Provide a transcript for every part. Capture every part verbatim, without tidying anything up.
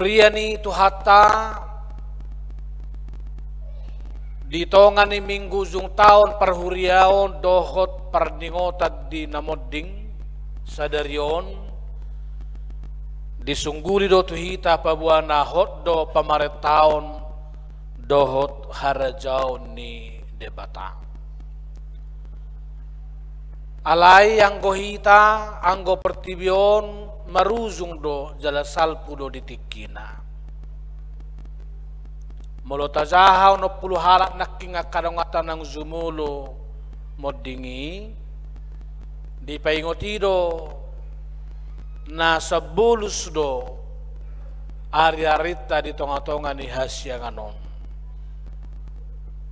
Huria ni Tuhanta, di tonga ni minggu ujung taon parhuriaon dohot parningotan di na monding sadari on, disungguli do tu hita paboa na hot do pamarentaon dohot harajaon ni Debata. Alai anggo hita, anggo portibi on marujung do jala salpu do di tingkina. Molo tajaha onom pulu halak nangkin angka donganta naung jumolo monding i, dipaingot i do na sambolus do ariarinta di tongatonga ni hasiangan on.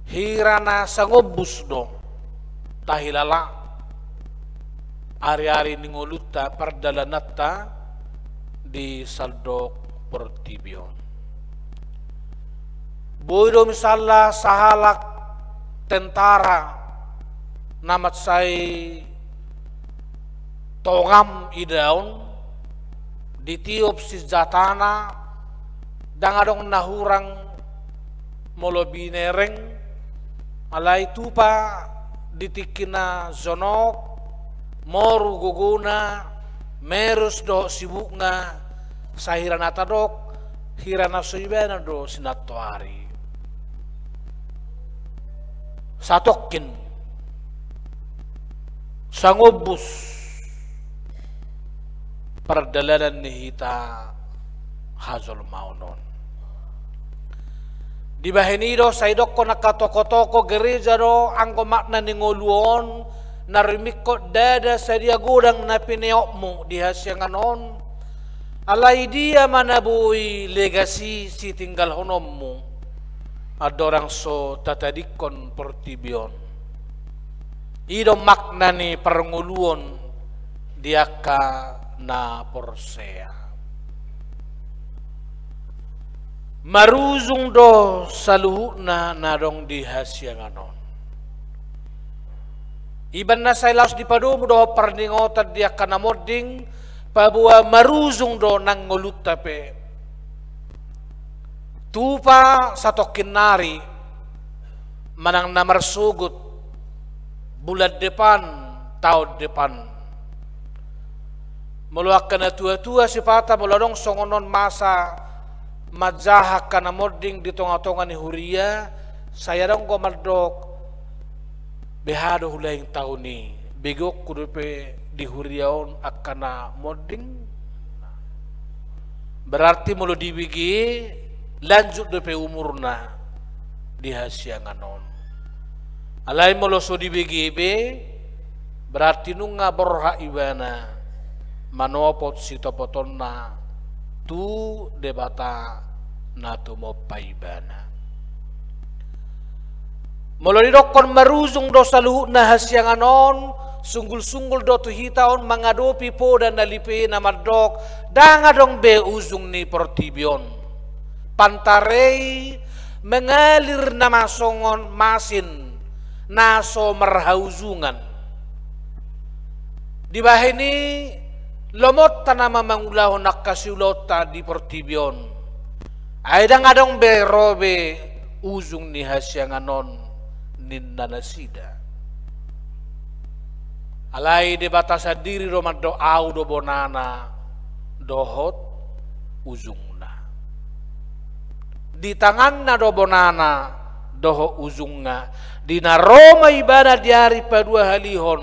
Hira na sangombus do tahilala ariari ni ngolunta, pardalananta di sandok portibi on. Boi do misalna sahalak tentara na mansai tongam idaon, ditiop sinjatana, ndang adong na hurang molo binereng, alai tupa di tingkina jonok, moru gogona, merus dohot sibukna, sai hira na tadok, hira na so ibana do sinantoari. Satongkin, sangombus pardalanan ni hita hajolmaon on. Dibahen i do sai dokkon angka tokotokoh gereja do anggo makna ni ngolu on, na rimingkot ndada sadia godang na pineopmu di hasiangan on, alai dia ma na boi legasi sitinggalhononmu andorang so tatadingkon portibi on. I do makna ni parngoluon di angka na porsea. Marujung do saluhutna na adong di hasiangan on. Ibana sai laos dipadomu dohot parningotan di angka na monding, paboa marujung do nang ngolunta pe. Tupa satongkin nari, manang na marsogot bulan depan, taon depan. Molo angka na tuatua sipata, molo adong songon on masa manjaha angka na monding di tongatonga ni huria, sai adong do mandok, beha do hulaing taon i, begeonku dope di huria on angka na monding. Berarti molo dibege, lanjut dope umurna di hasiangan on. Alai molo so dibege be, berarti nunga borhat ibana manopot sitopotonna tu Debata na tumompa ibana. Molo didokkon marujung do saluhutna hasiangan on, sunggulsunggul do tu hita on mangadopi poda na lipe na mandok, ndang adong be ujung ni portibi on. Pantarei mengalir nama songon masin na so marhaujungan. Dibahen i, lomonta nama mangulahon angka siulaonta di portibi on. Ai ndang adong be ro be ujung ni hasiangan on, ninna nasida. Alai Debata sandiri do mandok, au do bonana dohot ujungna. Di tanganna do bonana dohot ujungna. Di na ro ma ibana di ari paduahalihon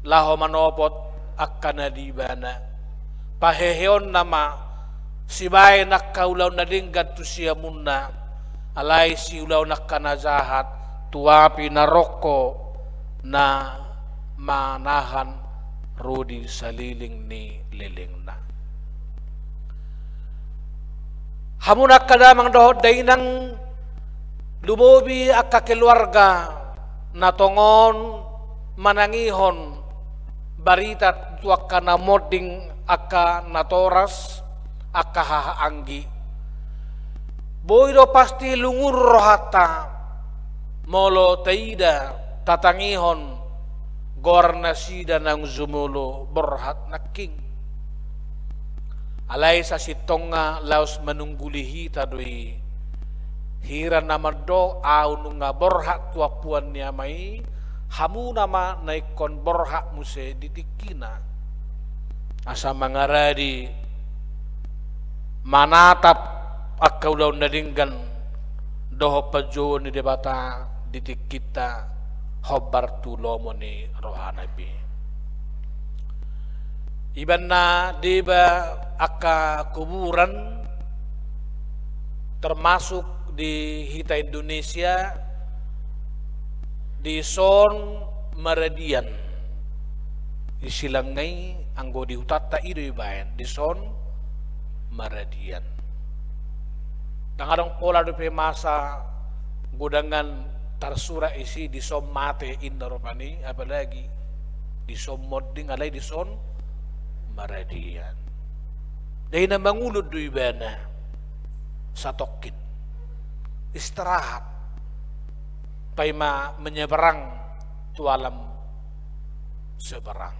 laho manopot angka na di ibana. Paheheonna ma sibaen angka ulaon na denggan tu siamunna, alai siulaon angka na jahat tu api naroko na manahan ro di saliling ni lelengna. Hamu angka damang dohot dainang, lumobi angka keluarga na tongon manangihon barita tu angka na monding, angka natoras, angka hahaanggi. Boi do pasti lungun rohanta molo taida, tatangihon goar nasida naung jumolo borhat nangkin. Alai sasintongna laos manungguli hita do i. Hira na mandok, ahu nunga borhat tu ampuan ni Ama i, hamuna ma na ingkon borhat muse di tingkina. Asa mangaradi, manatap angka ulaon na denggan dohot panjouon ni Debata di tingkinta, hombar tu lomo ni rohana be. Ibana deba angka kuburan, termasuk di hita Indonesia, dison maradian. Di silangna i, anggo di hutanta i do ibaen, dison maradian. Ndang adong pola dope masa godangan tarsurat isi dison mate inna rupani, apalagi dison monding, alai dison maradian. Jadi na mangulon do ibana satongkin, istirahat, paima menyeberang tu alam seberang.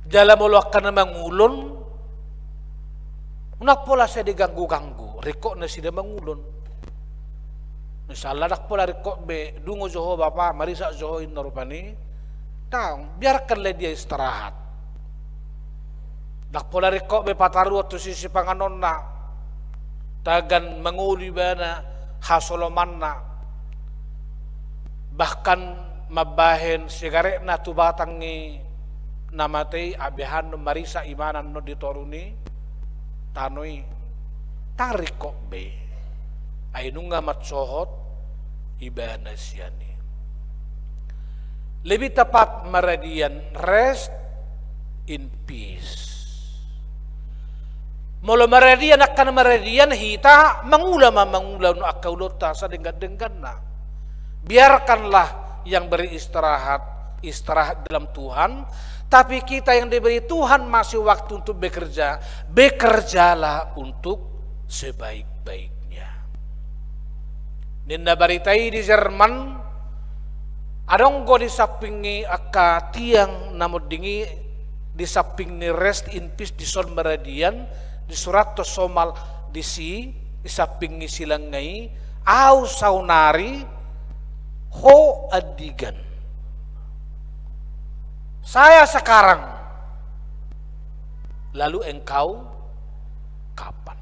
Jala molo angka na mangulon, unang pola sai diganggu-ganggu, ringkot nasida mangulon. Misalna ndang pola ringkot be, dungo jo ho bapa, marisa jo ho inna rupani. Ndang, biarkanlah dia istirahat. Ndang pola ringkot be pataruhon tu sisi panganonna, tagan mangolu ibana hasolomanna, bahkan mambahen sigaretna tu batang ni na mate i, abehan marisa ibana annon di toru ni tano i. Ndang ringkot be, ai nunga mansohot ibana sian i. Lebih tepat maradian, rest in peace. Molo maradian angka na maradian, hita mangula ma, mangula angka ulaonta sadenggan-dengganna. Biarkanlah yang beristirahat istirahat dalam Tuhan, tapi kita yang diberi Tuhan masih waktu untuk bekerja, bekerjalah untuk sebaik-baiknya. Ninna barita i di Jerman, adong do di samping ni angka tiang na monding i, di samping ni rest in peace, dison maradian, disurathon somal disi, di samping ni silangna i, au saonari, ho andigan. Saya sekarang, lalu engkau kapan?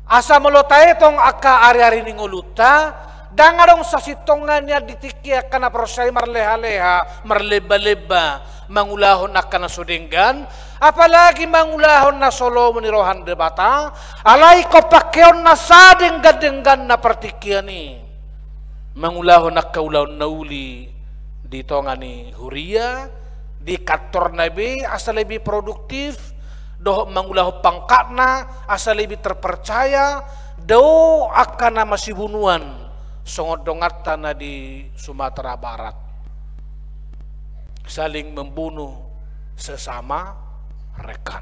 Asa molo taetong angka ari-ari ni ngolunta, ndang adong sasintongna nian di tingki angka na porsea i marleha-leha, marlemba-lemba, mangulahon angka na so denggan, apalagi mangulahon na so lomo ni roha ni Debata, alai ingkon pangkeonna sadenggan-dengganna partingkian i. Mangulahon angka ulaon na uli di tonga ni huria, di kantorna be asa lebih produktif, dohot mangulahon pangkatna asa lebih terpercaya, dao angka na masibunuan songon donganta na di Sumatera Barat. Saling membunuh sesama rekan.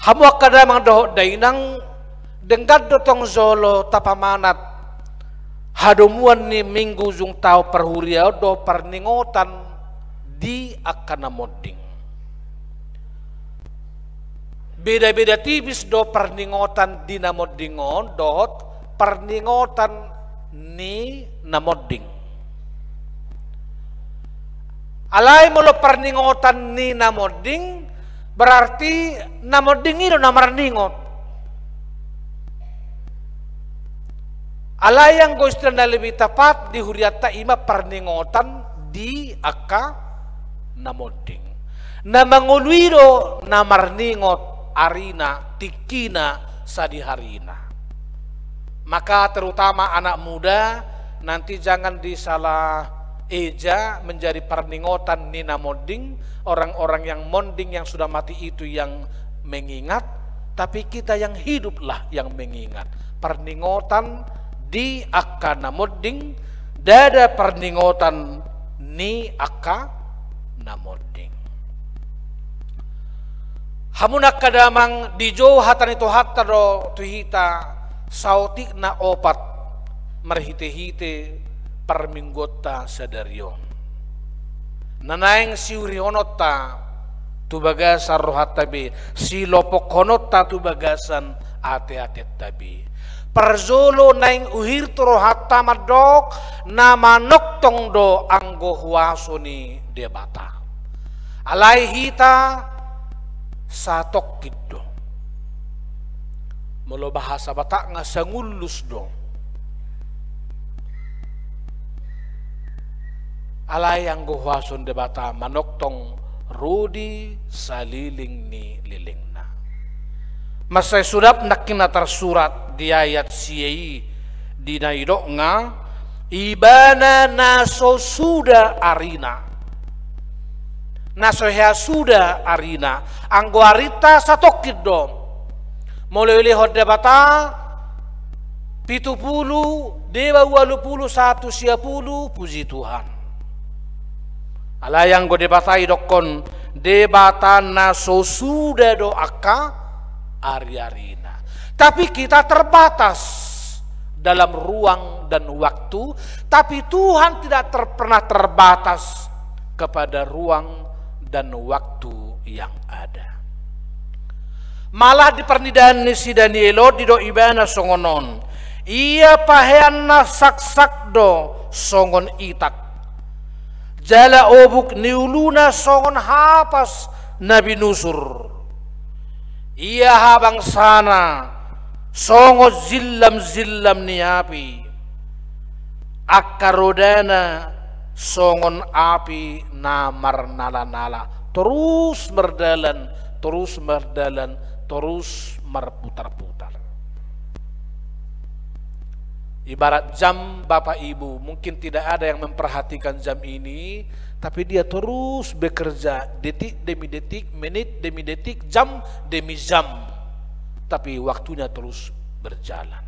Hamu angka damang dohot dainang, denggan do tong jolo tapamanat hadomuan ni minggu ujung taon parhuriaon dohot parningotan di angka na monding. Beda-beda tipis do parningotan di na monding on dohot parningotan ni na monding. Alai molo parningotan ni na monding, berarti na monding i do na marningot. Alai anggo istilah na lebih tepat di hurianta i ma parningotan di angka na monding. Na mangolu i do na marningot arina, tingkina, sadiharina. Maka terutama anak muda, nanti jangan disalah eja menjadi parningotan ni na monding, orang-orang yang monding yang sudah mati itu yang mengingat, tapi kita yang hiduplah yang mengingat. Parningotan di angka na monding, ndada parningotan ni angka na monding. Hamu angka damang, dijou hata ni Tuhanta do tu hita saotik na opat, marhite-hite parmingguonta sadari on. Na naeng siurihononta tu bagasan rohanta be, silopokhononta tu bagasan ateatenta be. Parjolo naeng uhir tu rohanta mandok, na manongtong do anggo huaso ni Debata. Alai hita satongkin do. Molo bahasa Batak nga sangullus do. Alai anggo huaso ni Debata manongtong ro di salelenglelengna. Mansai sudap nangkin na tarsurat di ayat sia i, di na didok nga, Ibana na so suda arina. Na so hea suda arina. Anggo arinta satongkin do. Molo dilehon Debata, pitu pulu, deba ualu pulu, sahat tu sia pulu, puji Tuhan. Alai anggo Debata didokkon, Debata na so suda do angka ariarina. Tapi kita terbatas dalam ruang dan waktu, tapi Tuhan tidak ter-, pernah terbatas kepada ruang dan waktu yang ada. Malah di parnidaan ni si Daniel on didok ibana songon on, ia paheanna saksak do songon itak, jala obuk ni uluna songon hapas na binusur. Ia habangsana songon jillamjillam ni api, angka rodana songon api na marnalanala, torus mardalan, torus mardalan, torus marputarputar. Ibarat jam, Bapak Ibu, mungkin tidak ada yang memperhatikan jam ini, tapi dia terus bekerja, detik demi detik, menit demi detik, jam demi jam. Tapi waktunya terus berjalan.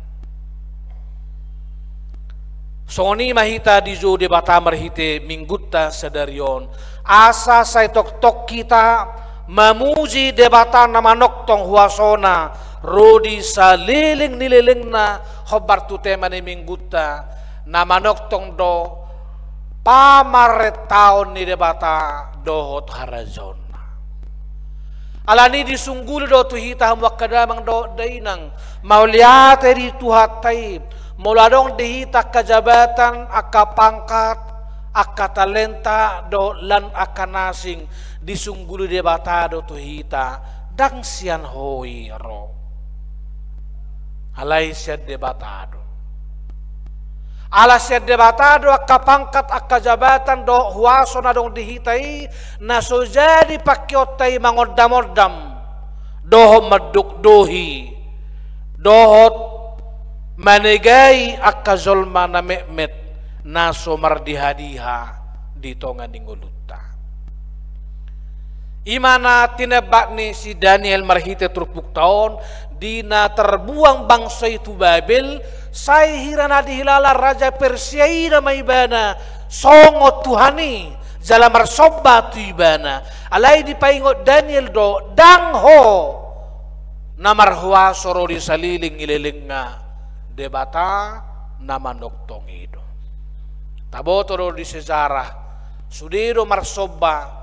Songon i ma hita dijou Debata marhite minggunta sadari on, asa sai tongtong hita mamuji Debata na manongtong huasona ro di salelenglelengna. Hombar tu tema ni minggunta, na manongtong do pamarentaon ni Debata dohot harajaonna. Alani i disungguli do tu hita hamu angka damang dohot dainang, mauliate di Tuhanta i, molo adong di hita angka jabatan, angka pangkat, angka talenta dohot lan angka na asing, disungguli Debata do tu hita, ndang sian ho i ro. Alai sian Debata do. Ala sian Debata do angka pangkat, angka jabatan dohot huaso na adong di hita i, na so jadi pangkeonta i mangondamondam dohot mandokdok i dohot manegai angka jolma na metmet na so mardihadiha di tonga ni ngolunta. I ma na tinebat ni si Daniel marhite turpukta on, di na tarbuang bangso i tu Babel, sai hira na dihilala raja Persia i nama ibana songon Tuhan i, jala marsomba tu ibana. Alai dipaingot Daniel do, ndang ho na marhuaso ro di salelenglelengna, Debata na manongtong i do. Taboto do di sejarah, sude do marsomba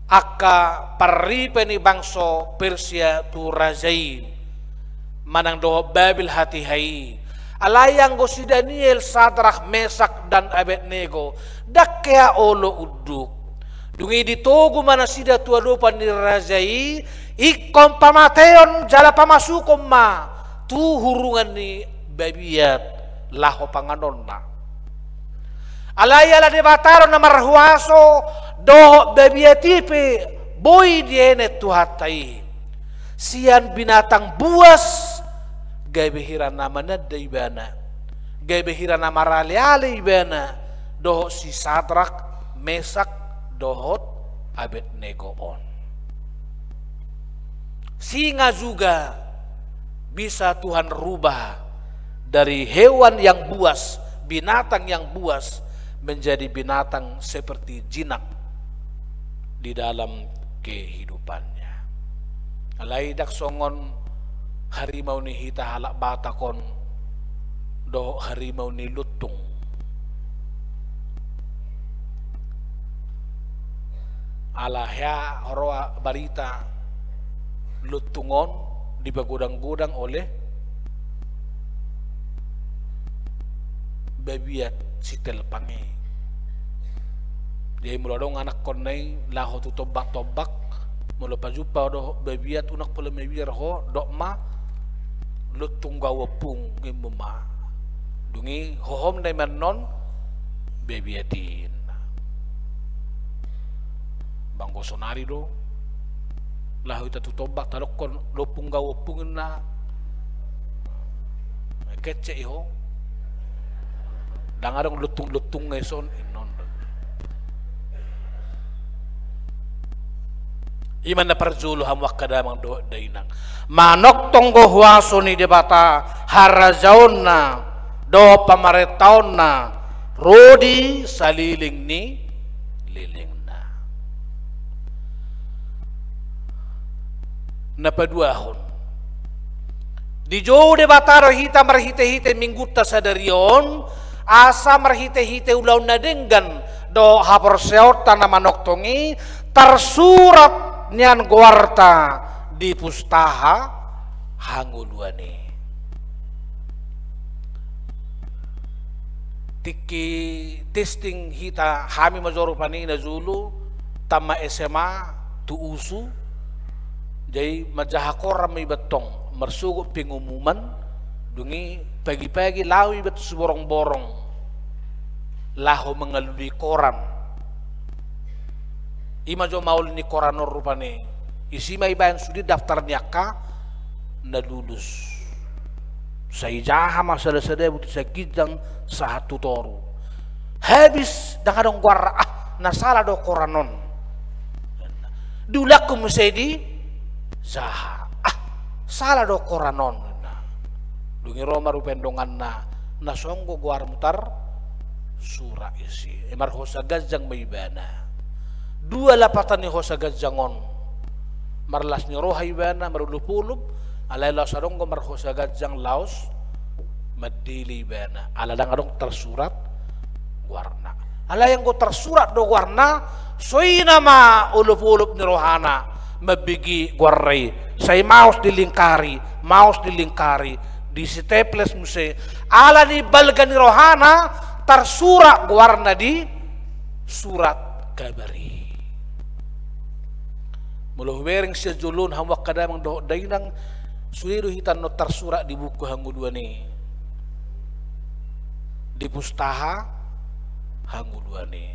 angka parripe ni bangso Persia tu raja i, manang dohot Babel hatiha i. Alai anggo si Daniel, Sadrak, Mesak dan Abednego, ndang hea olo unduk. Dung i ditogu ma nasida tu adopan ni raja i, ingkon pamateon jala pamasukon ma tu hurungan ni babiat laho panganonna. Alai ala Debata do na marhuaso, dohot babiat i pe boi dienet Tuhanta i. Sian binatang buas, gabe hira na mananda ibana, gabe hira na maraleale ibana, dohot si Sadrak, Mesak, dohot Abednego on. Singa juga bisa Tuhan rubah dari hewan yang buas, binatang yang buas, menjadi binatang seperti jinak di dalam kehidupannya. Alai ndang songon harimau ni hita halak Batak on dohot harimau ni lontung. Ala hea huroha barita lontung on dipagodang-godang oleh babiat si Telpang i. Jadi molo adong anakkonna i laho tu tombak-tombak, molo pajumpa dohot babiat, unang pola mabiar ho, dok ma, lontung gau ompung, imum ma. Dung i hohom na i ma annon babiat i. Anggo sonari do laho hita tu tombak, tadokkon lontung gau ompung, ninna. Kecek i ho. Ndang adong lontung-lontung nga i son, innon do. I ma na parjolo hamu angka damang dohot dainang. Manongtong do huaso ni Debata, harajaonna dohot pamarentaonna ro di saleleng ni lelengna. Na paduahon, dijou Debata do hita marhite-hite minggunta sadari on, asa marhite-hite ulaon na denggan dohot haporseaonta na manongtong i, tarsurat nian goarta di pustaha hangoluan i. Tingki testing hita, hami ma jo rupani na jolo tamat S M A tu USU. Jadi manjaha koran ma iba tong, marsogot pengumuman, dung i pagi-pagi laho iba tu siborong-borong laho mangalului koran. I ma jo maol ni koran on rupani. Isi ma ibaen sude daftar ni angka na lulus. Sai jaha ma sada-sada, buti sa ginjang sahat tu toru. Habis, ndang adong goarna, ah, na sala do koran on. Diulahon muse dijaha, ah, sala do koran on. Dung i ro ma rupani donganna, na so anggo goarmu tarsurat disi. E, marhosa ganjang ma ibana. Dua lapatan ni hosa ganjang on. Marlas ni roha ibana, marolop-olop, alai laos adong do marhosa ganjang laos mandele ibana. Ala ndang adong tarsurat goarna. Alai anggo tarsurat do goarna, songon i nama olop-olop ni rohana mambege goarna i. Sai maos dilingkari, maos dilingkari, disiteples muse. Ala ni balga ni rohana, tarsurat goarna di surat kabar i. Molo hubereng sian jolo on hamu angka damang dohot dainang, sude do hita annon tarsurat di buku hangoluan i, di pustaha hangoluan i.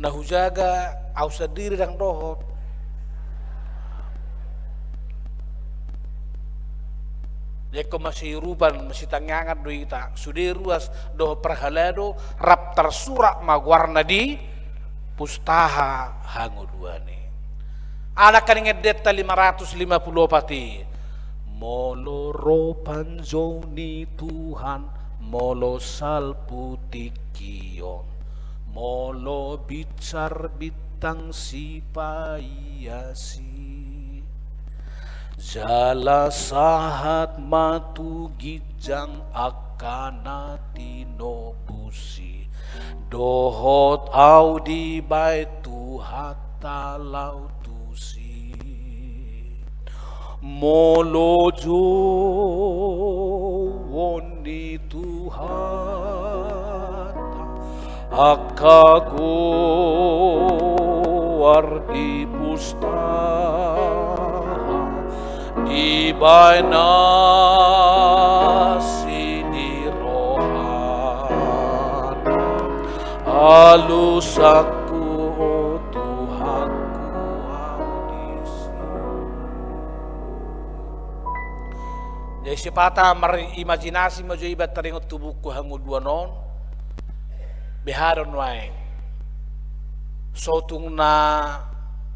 Na hujaga au sandiri ndang dohot. Jadi ingkon masiurupan, masitangiangan do hita, sude ruas dohot parhalado, rap tarsurat ma goarna di pustaha hangoluan i. Ala nangkaning endenta lima ratus lima puluh opat i. Molo ro panjou ni Tuhan, molo salpu tingki on, molo binsar bintang sipaiasi, jala sahat ma tu ginjang angka na tinobusi, dohot au dibaen Tuhanta laho tusi. Molo jouon ni Tuhanta angka goar di pustaha, dibaen asi ni rohana, alusanku, o Tuhanku, au disi. Jadi sipata marimajinasi ma jo iba taringot tu buku hangoluan on. Beha do nuaeng? So tung na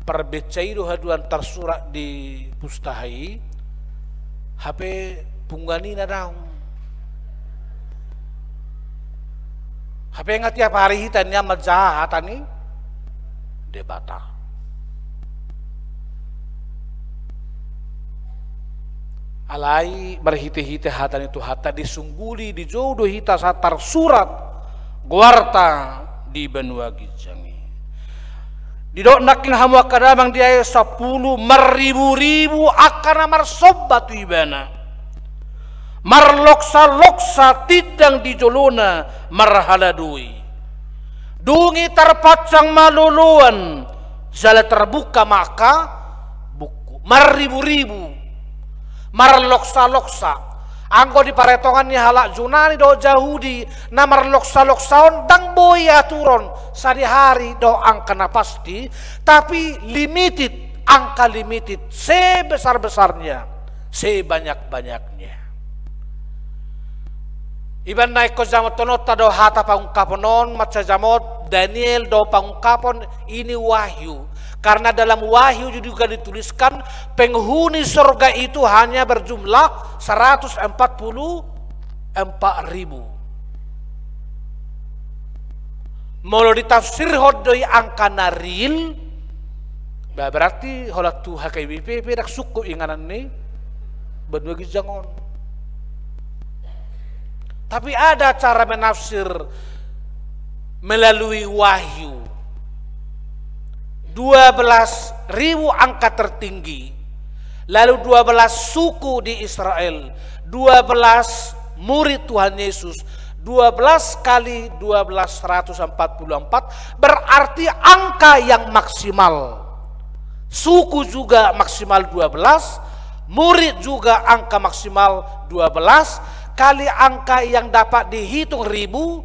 parbensa i do haduan tarsurat di pustaha i, hape punguan i na daong. Hape nga tiap ari hita nian manjaha hata ni Debata. Alai marhite-hite hata ni Tuhanta disungguli, dijou do hita sahat tarsurat goarta di banua ginjang i. Didok nangkin hamu angka damang di ayat sampulu, marribu-ribu angka na marsomba tu ibana. Marloksa-loksa tindang di jolona marhaladoi. Dung i tarpansang ma loloan, jala tarbuka ma angka buku. Marribu-ribu. Marloksa-loksa. Anggo di paretongan ni halak Junani dohot Jahudi, na marloksa-loksa on ndang boi aturon sadihari dohot angka na pasti, tapi limited, angka limited, sebesar-besarnya, sebanyak-banyaknya. Iban na ingkon jamotononta do hata pangungkapon on, mansai jamot Daniel do pangungkapon, ini wahyu. Karena dalam wahyu juga dituliskan penghuni sorga itu hanya berjumlah seratus empat puluh empat ribu. Molo ditafsirhon do i angka na real, ba, berarti holan tu H K B P pe ndang sungkun inganan ni banua ginjang on. Tapi ada cara menafsir melalui wahyu. Dua belas ribu angka tertinggi, lalu dua belas suku di Israel, dua belas murid Tuhan Yesus, dua belas kali dua belas, seratus empat puluh empat, berarti angka yang maksimal. Suku juga maksimal dua belas, murid juga angka maksimal dua belas, kali angka yang dapat dihitung ribu,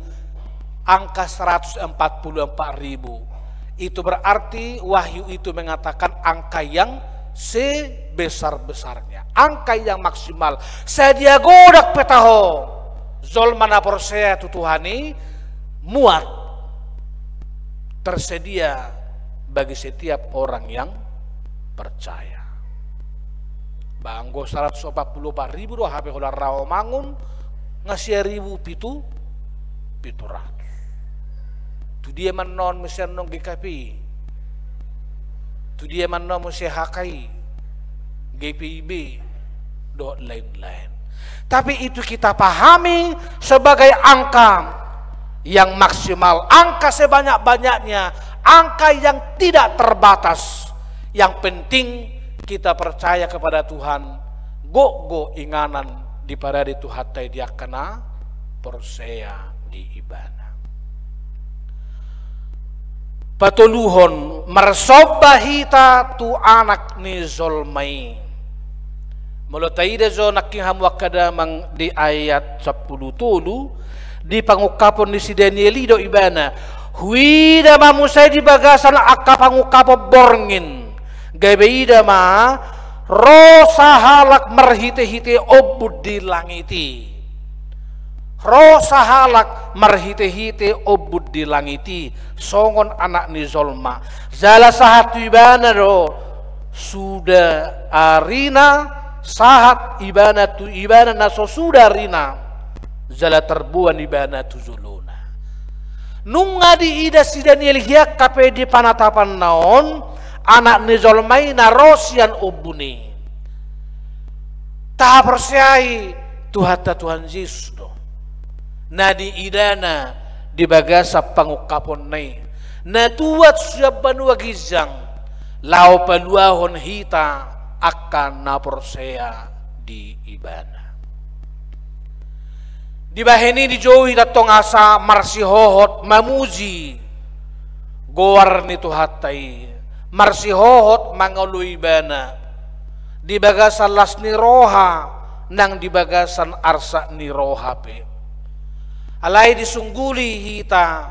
angka seratus empat puluh empat ribu. Itu berarti wahyu itu mengatakan angka yang sebesar-besarnya, angka yang maksimal. Sadia godang pe taho, jolma na porsea tu Tuhan i muat, tersedia bagi setiap orang yang percaya. Ba anggo seratus empat puluh empat ribu do hape holan ra omangun, nga sia ribu pitu, pitu ratus. Tu dia ma annon muse annon G K P I? Tu dia ma annon muse H K I, G P I B, dohot lain-lain? Tapi itu kita pahami sebagai angka yang maksimal, angka sebanyak-banyaknya, angka yang tidak terbatas. Yang penting kita percaya kepada Tuhan, gok-gok inganan diparade Tuhanta i di angka na porsea di Ibana. Patoluhon, marsomba hita tu Anak ni jolma i. Molo taida jo nangkin hamu angka damang di ayat sampulu tolu, di pangungkapon ni si Daniel i do ibana. Huida ma muse di bagasan angka pangungkapon borngin, gabe ida ma ro sahalak marhite-hite ombun di langit i. Ro sahalak marhite-hite ombun di langit i, songon Anak ni jolma. Jala sahat tu ibana do suda arina, sahat ibana tu ibana na so suda arina, jala tarboan ibana tu jolona. Nunga diida si Daniel hian hape di panatapanna on, Anak ni jolma i na ro sian ombun i. Tahaporseai Tuhanta Tuhan Jesus do. Na diidana di bagasan pangungkaponna i, na tuat sian banua ginjang, laho paluahon hita angka na porsea di Ibana. Dibahen i dijou hita tong asa marsihohot mamuji goar ni Tuhanta i, marsihohot mangalo Ibana, di bagasan las ni roha nang di bagasan arsak ni roha pe. Alai disungguli hita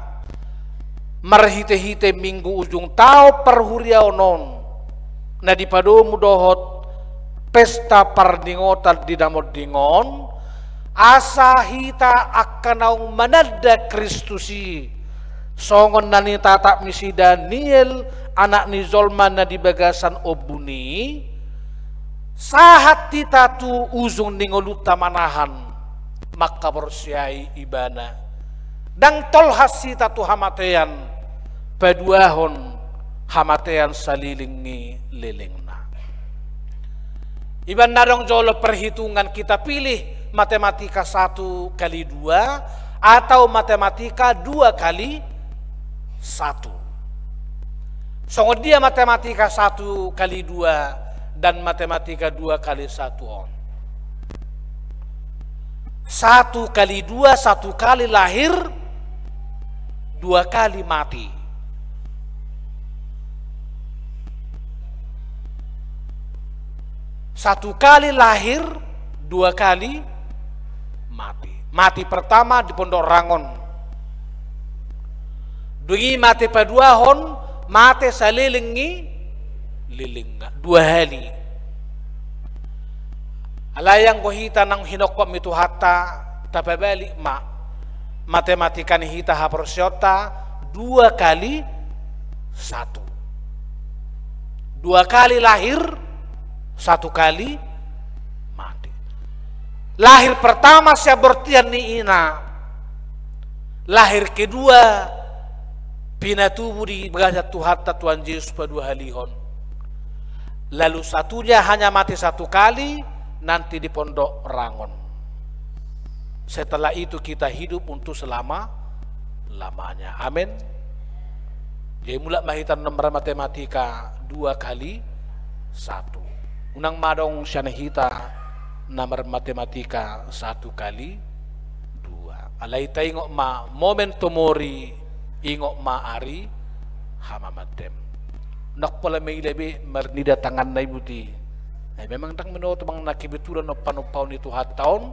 marhite-hite minggu ujung taon parhuriaon on, na dipadomu dohot pesta parningotan di na monding on, asa hita angka naung mananda Kristus i, songon na nitatap ni si Daniel, Anak ni jolma na di bagasan ombun i, sahat hita tu ujung ni ngolunta manahan, mangkaporseai Ibana. Ndang tolhas hita tu hamatean, paduahon hamatean saleleng ni lelengna. Iban na adong jolo perhitungan, kita pilih matematika satu kali dua atau matematika dua kali satu. Songon dia matematika satu kali dua dan matematika dua kali satu on? Satu kali dua, satu kali lahir, dua kali mati. Satu kali lahir, dua kali mati. Mati pertama di pondok rangon. Dung i mate paduahon, mate saleleng ni lelengna. Dua hali. Alai anggo hita naung hinongkop ni Tuhanta, tapabalik ma matematika ni hita haporseaonta, dua kali satu. Dua kali lahir, satu kali mati. Lahir pertama sian bortian ni ina. Lahir kedua, pinatubu di bagasan Tuhanta Tuhan Jesus paduahalihon. Lalu satunya hanya mati satu kali, nanti di pondok rangon. Setelah itu kita hidup untuk selama-lamanya. Amin. Jadi mulak ma hita na marmatematika dua kali satu. Unang ma adong sian hita na marmatematika satu kali dua. Alai taingot ma, memento mori, ingot ma ari hamamatem. Ndang pola maila be marnida tanganna i, boti. Eh, memang ndang minoto manang na kebetulan on panumpaon ni Tuhanta on,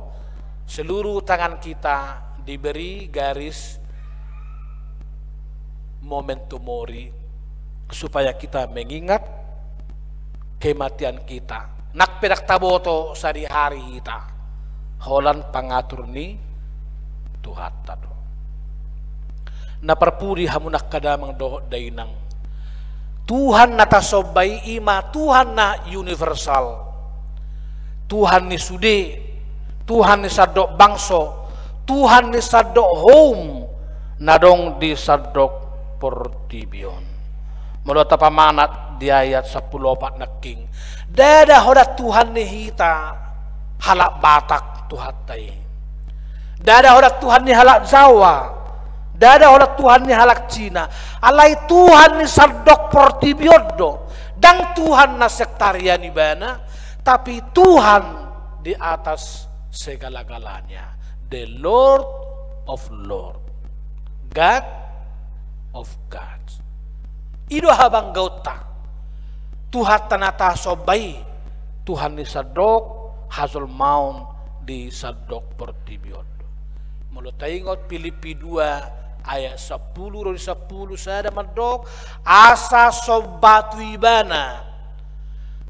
seluruh tangan kita diberi garis memento mori, supaya kita mengingat kematian kita. Nang pe ndang taboto sadihari hita, holan pangatur ni Tuhanta do. Na parpudi hamu angka damang dohot dainang, Tuhan na tasomba i, i ma Tuhan na universal. Tuhan ni sude, Tuhan ni sandok bangso, Tuhan ni sandok houm na adong di sandok portibi on. Molo tapamanat di ayat sampulu opat nangkin, ndada holan Tuhan ni hita halak Batak Tuhanta i. Ndada holan Tuhan ni halak Jawa, ndada holan Tuhan ni halak Cina. Alai Tuhan ni sandok portibi on do. Ndang Tuhan na sektarian ibana, tapi Tuhan di atas segala-galanya. The Lord of Lord, God of gods. I do habanggaonta. Tuhanta na tasomba i, Tuhan ni sandok hajolmaon di sandok portibi on do. Molo taingot Pilippi dua ayat sampulu ro di sampulu sada mandok, asa somba tu ibana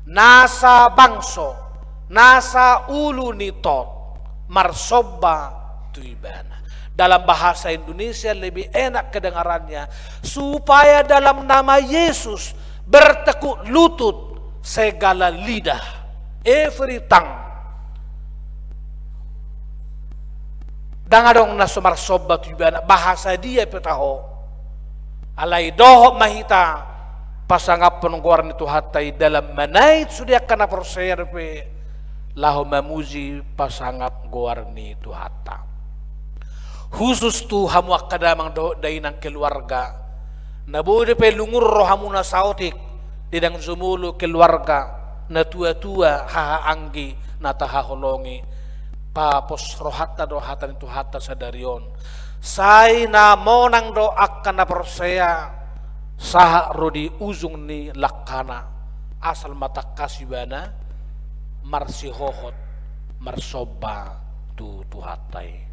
nasa bangso, nasa ulu ni tot, marsomba tu ibana. Dalam bahasa Indonesia lebih enak kedengarannya, supaya dalam nama Yesus bertekuk lutut segala lidah, every tongue. Ndang adong na so marsomba tu ibana, bahasa dia pe taho. Alai dohot ma hita pasangaphon goar ni Tuhanta i dalam manait sude angka na porsea dope laho mamuji pasangap goar ni Tuhanta. Khusus tu hamu angka damang dohot dainang keluarga, na boi dope lungun rohamuna saotik, di dang jumolo keluarga, na tua-tua, hahaanggi, na tahaholongi, papos rohanta do hata ni Tuhanta sadari on. Sai na monang do angka na porsea sahat ro di ujung ni langkana, asal ma tangkas ibana marsihohot marsomba tu Tuhanta i.